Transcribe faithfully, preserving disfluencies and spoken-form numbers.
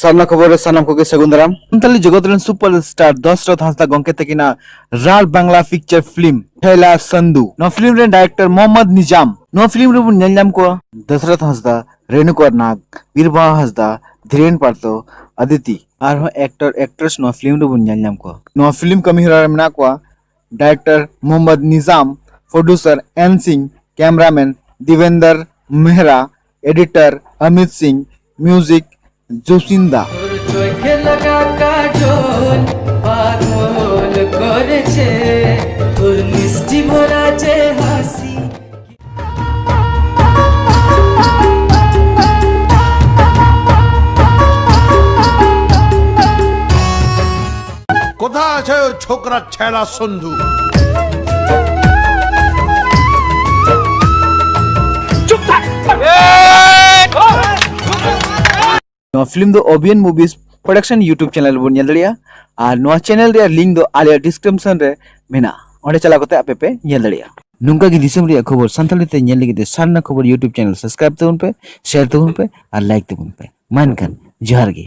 ᱥᱟᱨᱱᱟ ᱠᱷᱚᱵᱚᱨ ᱨᱮ ᱥᱟᱱᱟᱢ ᱠᱚᱜᱮ ᱥᱟᱹᱜᱩᱱ ᱫᱟᱨᱟᱢ᱾ ᱥᱟᱱᱛᱟᱲᱤ ᱡᱚᱜᱚᱛ ᱨᱮᱱ ᱥᱩᱯᱟᱨ ᱥᱴᱟᱨ ᱫᱚᱥᱨᱚᱛᱷ ᱦᱟᱸᱥᱫᱟ ᱜᱚᱢᱠᱮ ᱛᱟᱹᱠᱤᱱᱟᱜ ᱨᱟᱲ ᱵᱟᱝᱞᱟ ᱯᱤᱠᱪᱟᱨ ᱯᱷᱤᱞᱢ ᱪᱷᱮᱭᱞᱟ ᱥᱟᱱᱫᱷᱩ᱾ ᱱᱚᱣᱟ ᱯᱷᱤᱞᱢ ᱨᱮᱱ ᱰᱟᱭᱨᱮᱠᱴᱚᱨ ᱢᱚᱦᱚᱢᱢᱚᱫ ᱱᱤᱡᱟᱢ᱾ ᱱᱚᱣᱟ ᱯᱷᱤᱞᱢ ᱨᱮᱵᱚᱱ ᱧᱮᱞ ᱧᱟᱢ ᱠᱚᱣᱟ ᱫᱚᱥᱨᱚᱛᱷ ᱦᱟᱸᱥᱫᱟ, ᱨᱮᱱᱩᱠᱟ ᱱᱟᱜᱽ, ᱵᱤᱨᱵᱟᱦᱟ ᱦᱟᱸᱥᱫᱟ, ᱫᱷᱤᱨᱮᱱ ᱯᱟᱨᱛᱚ, ᱟᱫᱤᱛᱤ, ᱟᱨᱦᱚᱸ ᱮᱠᱴᱚᱨ ᱮᱠᱴᱨᱮᱥ ᱱᱚᱣᱟ ᱯᱷᱤᱞᱢ ᱨᱮᱵᱚᱱ ᱧᱮᱞ ᱧᱟᱢ ᱠᱚᱣᱟ᱾ ᱱᱚᱣᱟ ᱯᱷᱤᱞᱢ ᱠᱟᱹᱢᱤ ᱦᱚᱨᱟ ᱨᱮ ᱢᱮᱱᱟᱜ ᱠᱚᱣᱟ ᱰᱟᱭᱨᱮᱠᱴᱚᱨ ᱢᱚᱦᱚᱢᱢᱚᱫ ᱱᱤᱡᱟᱢ, ᱯᱨᱚᱰᱭᱩᱥᱟᱨ ᱮᱱ ᱥᱤᱝ, ᱠᱮᱢᱮᱨᱟᱢᱮᱱ ᱫᱤᱵᱮᱱᱫᱚᱨ ᱢᱮᱦᱨᱟ, ᱮᱰᱤᱴᱚᱨ ᱚᱢᱤᱛ ᱥᱤᱝ, ᱢᱤᱣᱡᱤᱠ ᱡᱩᱥᱤᱱᱫᱟ। তোর চোখে লাগা কাজল পাগল করেছে, তোর মিষ্টি ভরা যে হাসি। কোথায় আছে ওর ছোকরা ছেলা সন্ধু? ᱱᱚᱣᱟ ᱯᱷᱤᱞᱢ ᱫᱚ ᱳᱵᱤᱭᱮᱱ ᱢᱩᱵᱷᱤᱡᱽ ᱯᱨᱚᱰᱟᱠᱥᱚᱱ ᱭᱩᱴᱩᱵᱽ ᱪᱮᱱᱮᱞ ᱨᱮᱵᱚᱱ ᱧᱮᱞ ᱫᱟᱲᱮᱭᱟᱜᱼᱟ, ᱟᱨ ᱱᱚᱣᱟ ᱪᱮᱱᱮᱞ ᱨᱮᱭᱟᱜ ᱞᱤᱝᱠ ᱫᱚ ᱟᱞᱮᱭᱟᱜ ᱰᱤᱥᱠᱨᱤᱯᱥᱚᱱ ᱨᱮ ᱢᱮᱱᱟᱜᱼᱟ, ᱚᱸᱰᱮ ᱪᱟᱞᱟᱣ ᱠᱟᱛᱮ ᱟᱯᱮ ᱯᱮ ᱧᱮᱞ ᱫᱟᱲᱮᱭᱟᱜᱼᱟ᱾ ᱱᱚᱝᱠᱟ ᱜᱮ ᱫᱤᱥᱚᱢ ᱨᱮᱭᱟᱜ ᱠᱷᱚᱵᱚᱨ ᱥᱟᱱᱛᱟᱲᱤ ᱛᱮ ᱧᱮᱞ ᱞᱟᱹᱜᱤᱫ ᱛᱮ ᱥᱟᱨᱱᱟ ᱠᱷᱚᱵᱚᱨ ᱭᱩᱴᱩᱵᱽ ᱪᱮᱱᱮᱞ ᱥᱟᱵᱥᱠᱨᱟᱭᱤᱵ ᱛᱟᱵᱚᱱ ᱯᱮ, ᱥᱮᱭᱟᱨ ᱛᱟᱵᱚᱱ ᱯᱮ ᱟᱨ ᱞᱟᱭᱤᱠ ᱛᱟᱵᱚᱱ ᱯᱮ᱾ ᱢᱟ ᱮᱱᱠᱷᱟᱱ ᱡᱚᱦᱟᱨ ᱜᱮ᱾